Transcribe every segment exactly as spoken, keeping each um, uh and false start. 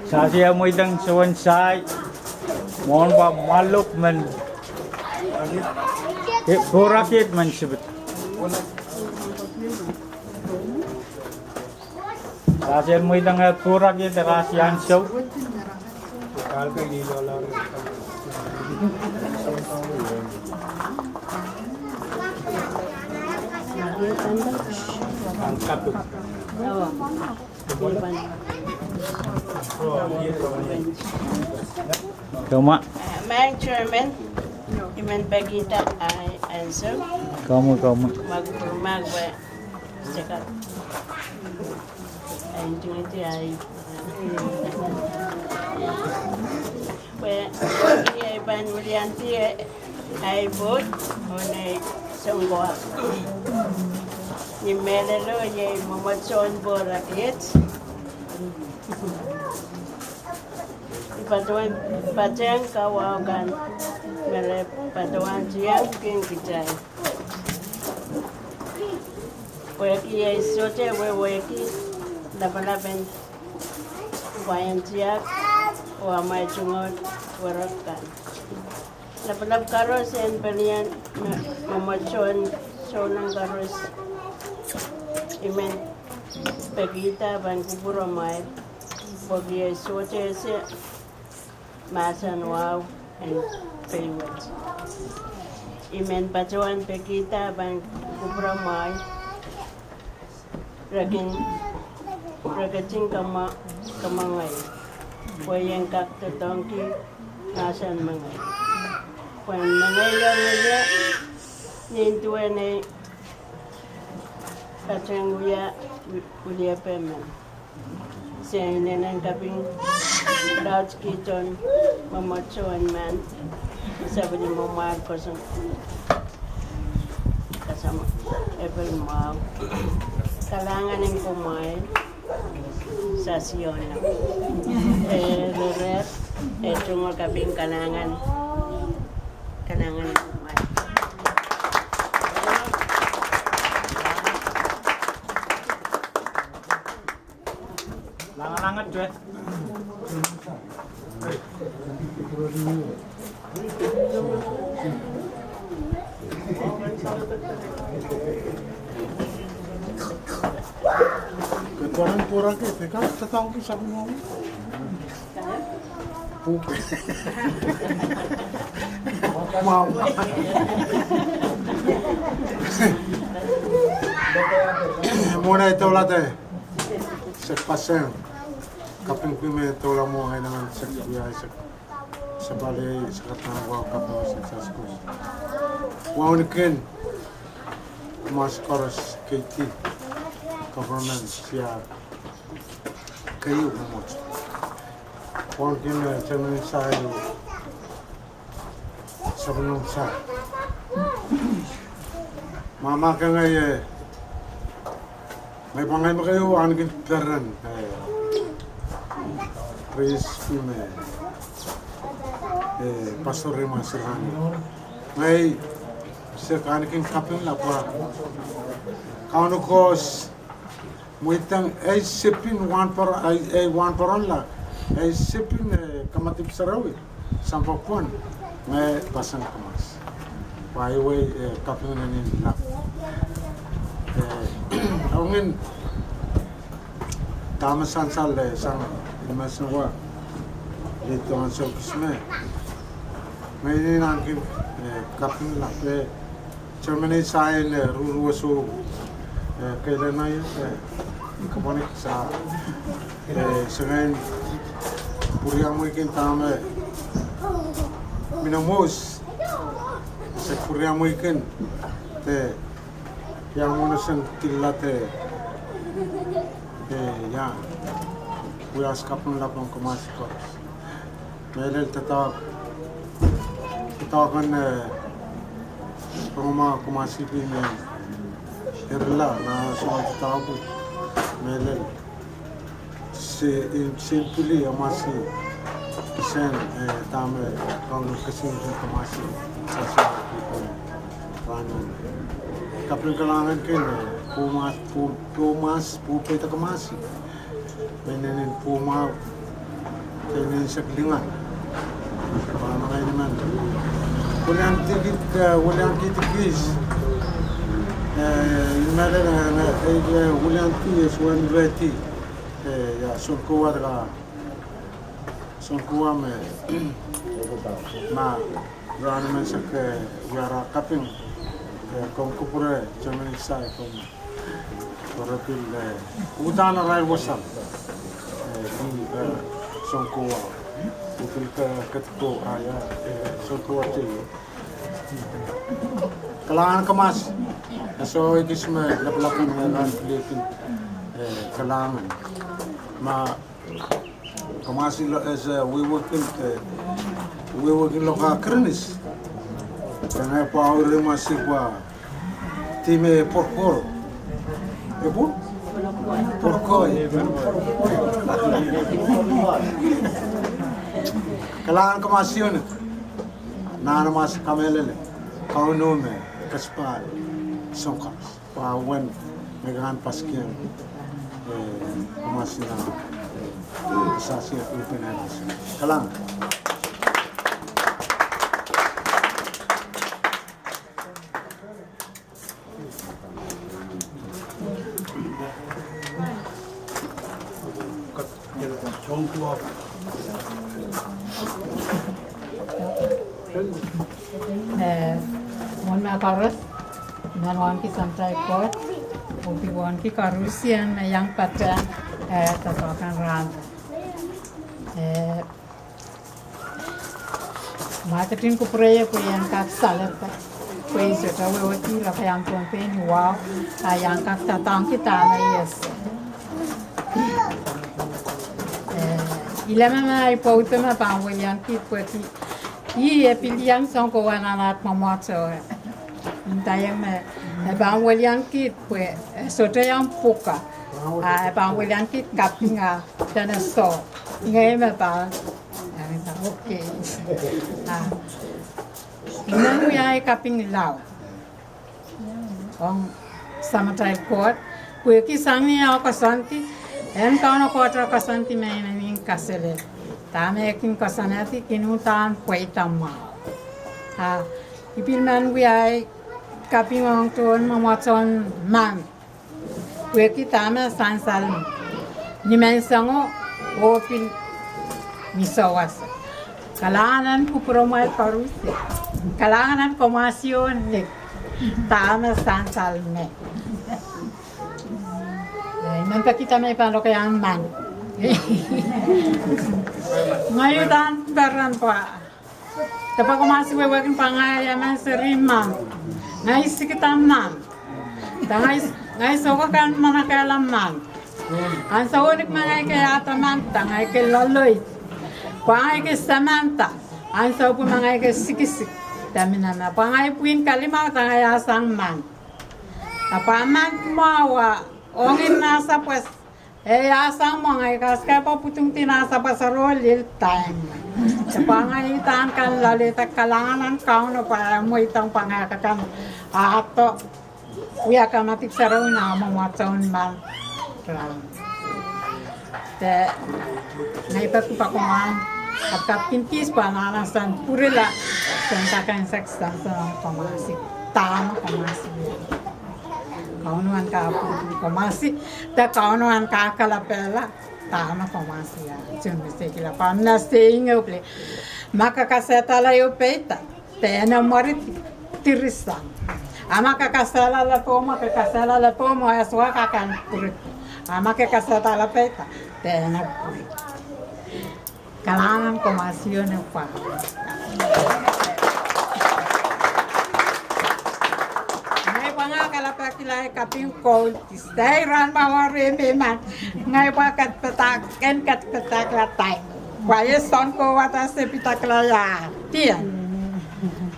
Sasi, e mweidohng sowen sahi mwohn pahn mwaluk men, e, pwurak kiht men sipit. Sasi, e mweidohng, e, pwurak kiht, e, rahn ansou. Komwi. Madam Chairman, I men pekihda ahi ansou. Komwi, komwi. Mak, mak, we, seka. Ahi, ndingi ahi. Pwe iei pahn wiliandi ahi pwoud, oh nei sounkoa. Ni mehlelo iei mwomwohdiso en pwurak kiht. I patohwan patehng kawahu kan me re patohwan tiahk kin kitail. Pwehki iei sohte wehwehki lapalap en pwain tiahk. Oh amwail tungoal werek kan. Lapalap koaros en pelien me, me mwomwohdiso en souleng koaros. I men pekihda pahn kupwur amwail, pwehki e sohte ese mahsen wahu en pei wet. I men patohwan pekihda pahn kupwur amwail, re kin, re ketin kamwa, kamwangei, pwe I en kak doadoahngki mahsen mengei. Pwe mengei iong ie, nin duwen ei patehng wia, wi-, wiliepe men. Se inenen kaping laud kihdo mwomwohdiso en men, sapwellimomwail kosong. Kasamwo, epel mwahu. Kalahngan en kumwail, Sasiono. E, rere, e tungoal kaping kalahngan. Kalahngan en kumwail. Langalang et. Ke tuan pwurake, ke kak tatau ki sabi ngau. Puk. Wow. Mwohn ei doula de. Sek paseng. Kaping pwe me doula mwo ngehi nan sek wia sek. Sapwalih, sek katail wahu kaping sek saskus. Wauneki. Mas koaros keiti. Government sia. Keieu me mwohd. Wauneki me chairman sayu. Sapwellimomwi sair. Mama kenge, eh, ngehi pahn ngehi me keieu ahneki peren, eh, Chris me, eh, pastor me sirani. Ngehi sek ahneki kaping lapwa. Kauno koaros Mweidehng ei sipin wahnpoaron, ei, ei wahnpoaron la, ei sipin, eh, kamadipw sarawi, sampah pwon, me pasang kamas. Pwe iei, eh, kaping nan lap. Eh, ongin dahme sansal, eh, sang, eh, mas nawa, eh, tohn sokis me. Me inenen ahneki, eh, kaping lap, eh, Chairman sain, eh, ruruweso, eh, keilahn, eh, kaponik sa, eh, sengen pwuriamwei kin dahme, eh, minomos, se pwuriamwei kin, eh, iang mwohn sen killa de, eh, ia, wiahs kaping lap ong kamasi koaros. Mehlel doadoahk, doadoahk en, eh, rongamwahu kamasi pil me, eh, irla, nan soangen doadoahk, mehlel, se, in, simply amasi, sen, eh, dahme, Kauno kesin kamasi, sasa, pil, pil, pil, kaping kalahngan kin, eh, pwumas, pwu-, pwumas, pwupeida kamasi. Me inenen pwuhmwahu, me inenen sek lingan. Pahn ngehi men. Weliandi kit, eh, weliandi kit kis. Eh, I men, eh, eh, eh, weliandi es wen reti. Eh, ia, sounkowa de ka. Sounkowa me. Ma, rahn men sek, eh, wia ra kaping. Eh, komw kupwure, Chairman sain komw. Pwe re pil, eh, uhdahn arail wasa. Eh, I, eh, sounkowa. I pil ke, ketko, ah, ia, eh, sounkowa te. Kalahngan kamas. Eh, soh, ekis me lapalap en, eh, rahn pil kin, eh, kalahngan. Ma Kamasi lo, eh, se wehwehki, eh, wehwehki lokaia Girinis. Kenge pwe ire ma se pwa dihme pwurokoro. E pwon? Pwurokoi. Kalahngan kamasi ong. Nan amasi kamehlele. Kauno me kesempwal soang koaros. Pwe wen me kan paskieng, eh, kamasi nan, eh, Sasier Ruben Anderson. Kalam. Eh, mwohn ma koaros, I men wauneki samatail Koht, oh pil wauneki koarosie me iang patehng, eh, doadoahk en rahn. Eh, Ma ketin kupwure ie pwe I en kak salehda, pwe I sohte wehwehki lokaiahn Pohnpei ni wahu, a I en kak doadoahngki dahme I ese. Eh, I leme ma ahi pwoudo me pahn weliankihda pwehki ih e pil iang soang kowe nan aht mwomwohdiso. Ndaiong me e pahn weliankihda pwe e sohte iang pwuka. A e pahn weliankihda kaping a dene soh. Ngehi me pahn, okay. A I men wia ahi kaping laud ong samatail Koht, pwehki sang ni eh koasoandi, en Kauno Koht eh koasoandi me I men kin kaselel. Dahme e kin koasoanehdi kin uhdahn pweida mwahu. A I pil men wia ahi kaping ong tohn mwomwohdiso en Mand. Pwehki dahme sansal ni menseng oh pil ni souwas. Kalahngan en kupwuromwail koarosie. Kalahngan en komwahsiohng lik. Dahme sansal me. Eh, I men peki dahme I pahn lokaiahn Mand. Ngehi uhdahn peren pwa. Dahme komwahsi wehwehkin pwa ngehi emen seri Mand. Ngehi sikida Mand. Da ngehi, ngehi soukohp kan manokehla Mand. Ansou wet me ngehi kin iahda Mand, da ngehi kin loalloid. Pwa ngehi kin samanda. Ansou pwe ma ngehi kin sikisik. Da minama. Pwa ngehi pwihn kalimau, da ngehi asang Mand. A pwa Mand mwahu a ong nan sapwes. E asang mwo ngehi kasikepo pwudingdi nan sapwes roliel time. E pwa ngehi uhdahn kan loalloid, kalahngan en Kauno pwa e mweidohng pwa ngehi kak kan ahdo wia kamadipw sarawi nan mwomwohdiso en Mand. De ngehi peki pwa komwail kapikapkin kis pwa nan ahnsoun pwurala, sen daken sek sansoun komwahsi, dahme komwahsi. Kauno en kapikapkin komwahsi, de Kauno en kakalapehla dahme komwahsi. A sohte me sekila pwa me seingo pil. Ma ke kasaledahla ehu peida, de e mweridi dirisang. A ma ke kasalehda lepomw, ke kasalehda lepomw, e sohte kak pwuridi. A ma ke kasaledahla peida, de e pwuridi. Kalahngan en komwahsiohng pwa. Ngehi pwa ngehi kalapakihla ahi kaping koul. Kisai rahn mwahu rehn me I men. Ngehi pwa kat padahk, ken kat padahkla time. Pwa e soun kowe wada se pidakla ia. Dien.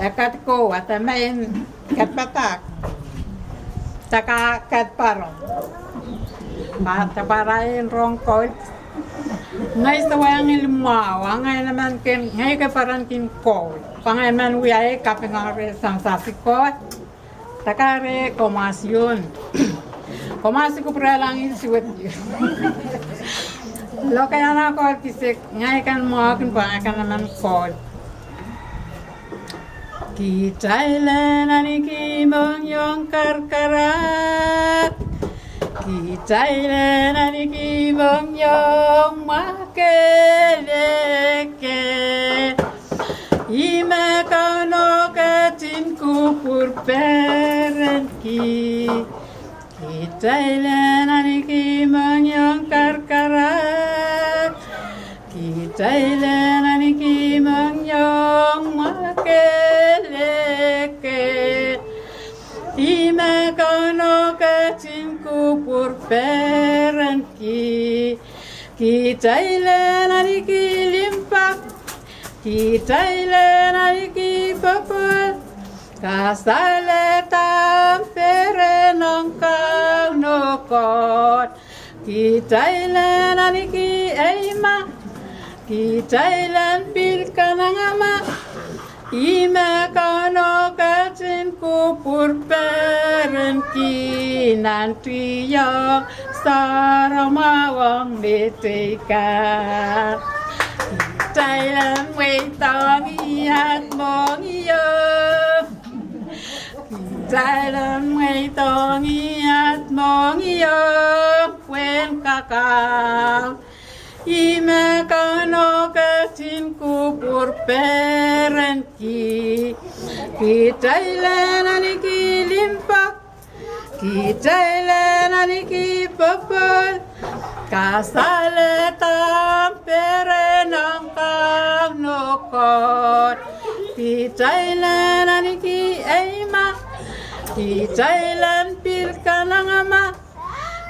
E kat kowe wada me I en kat padahk. Taka kat paro. Ma taparain rong koul. Ngehi sohte wia ngihl mwahu, a ngehi emen kin, ngehi ke peren kin koul. Pwa ngehi men wia ahi kaping reh sang sasi koul. Takare komwahsiohng. Komwahsi kupwurala ngihl suwed. Lokaiahn koul kisik, ngehi kan mwahu kin pwa ngehi kan emen koul. Kitail en ahneki mohngiong karakarahk. Kitail en ahneki mohngiong mwakelekel. Ihme Kauno ketin kupwur perenki. Kitail en ahneki mohngiong karakarahk. Kitail en ahneki mohngiong mwakelekel. Ihme Kauno ketin kupwur perenki. Kitail en ahneki limpoak. Kitail en ahneki popohl. Kasalehda peren ong Kauno Koht. Kitail en ahneki eimah. Kitail en pil kanengamah. Ih me Kauno ketin kupwur perenki, nantiong saramwahwong mehteikan. Kitail en mweidohng iahd mohngiong. Kitail en mweidohng iahd mohngiong pwehn kakahng. Ih me Kauno ketin kupwur perenki. Kitail en ahneki limpoak. Kitail en ahneki popohl. Kasalehda peren ong Kauno Koht. Kitail en ahneki eimah. Kitail en pil kanengamah.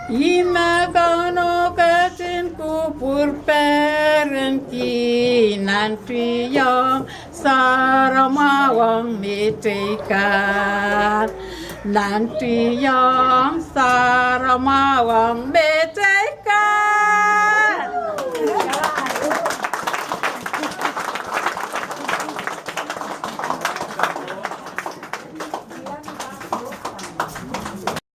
Ih me Kauno ketin kupwur perenki, nantiong saramwahwong mehteikan. Nantiong saramwahwong mehteikan.